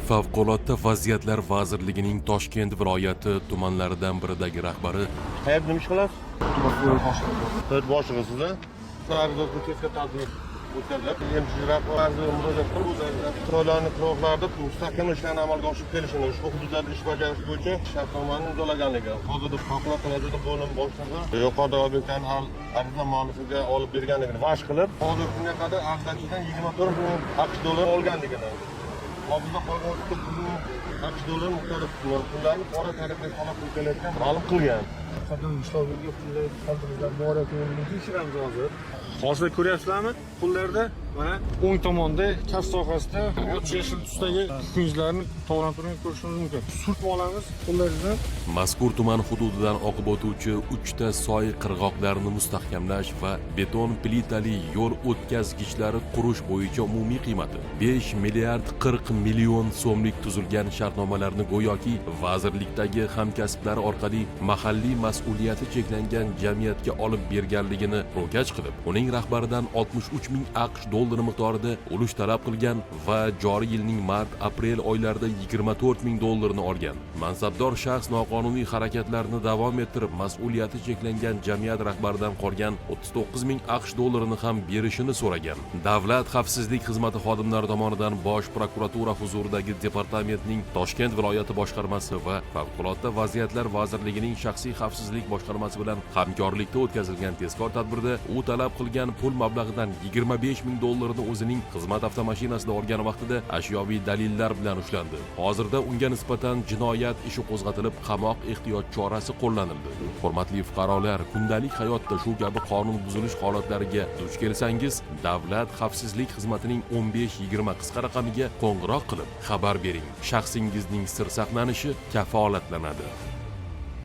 Favqulodda vaziyatlar vazirligining Toshkent viloyati tumanlaridan biridagi rahbari Qayerda nima ish qilasiz? To'rt boshlig'isiz a? Ariza ko'chasiga tadbir o'tkazib, MCH rahbari murojaat qilib, o'zlari chiroylarni qirg'oqlarda mustahkam ishlarni amalga oshirib kelishini, ushbu hududlarda ish bajarish bo'yicha shartnomani imzolaganligi, hozirda favqulodda vaziyatlar bo'lim boshlig'i yuqorida obyektlarni ariza muallifiga olib berganligini vaj qilib, hozirgi kunga qadar arizachidan 24 ming AQSh dollari olganligini, hozirda qolgan 39 ming AQSh dollari miqdorida pullarni pora tariqasida talab qilib kelayotgan ma'lum qilgan. Qadam ishlovga pullar qoldirilgan bor yoki yo'qligini tekshiramiz hozir. Hozir ko'ryapsizlarmi? Pullarda mana o'ng tomonda kaf sohasida och yashil tusdagi kukunjlarni tovlanib turganini ko'rishimiz mumkin. Surtib olamiz qo'llaringizni. Mazkur tuman hududidan oqib o'tuvchi uchta soy qirg'oqlarini mustahkamlash va beton plitali yo'l o'tkazgichlari qurish bo'yicha umumiy qiymati 5 milliard 40 million so'mlik tuzilgan shartnomalarni go'yoki vazirlikdagi hamkasblari orqali mahalliy mas'uliyati cheklangan jamiyatga olib berganligini ro'kach qilib, uning rahbaridan 63 ming AQSh dollari miqdorida ulush talab qilgan va joriy yilning mart aprel oylarida 24 ming dollarni olgan. Mansabdor shaxs noqonuniy harakatlarni davom ettirib, mas'uliyati cheklangan jamiyat rahbaridan qolgan 39 ming AQSh dollarini ham berishini so'ragan. Davlat xavfsizlik xizmati xodimlari tomonidan Bosh prokuratura huzuridagi departamentning Toshkent viloyati boshqarmasi va Favqulodda vaziyatlar vazirligining shaxsiy xavfsizlik boshqarmasi bilan hamkorlikda o'tkazilgan tezkor tadbirda u talab qilgan pul mablag'idan 25 ming dollarni o'zining xizmat avtomashinasida olgan vaqtida ashyoviy dalillar bilan ushlandi. Hozirda unga nisbatan jinoyat ishi qo'zg'atilib, qamoq ehtiyot chorasi qo'llanildi. Hurmatli fuqarolar, kundalik hayotda shu kabi qonun buzilish holatlariga duch kelsangiz, Davlat xavfsizlik xizmatining 15 20 qisqa raqamiga qo'ng'iroq qilib xabar bering. Shaxsingizning sir saqlanishi kafolatlanadi.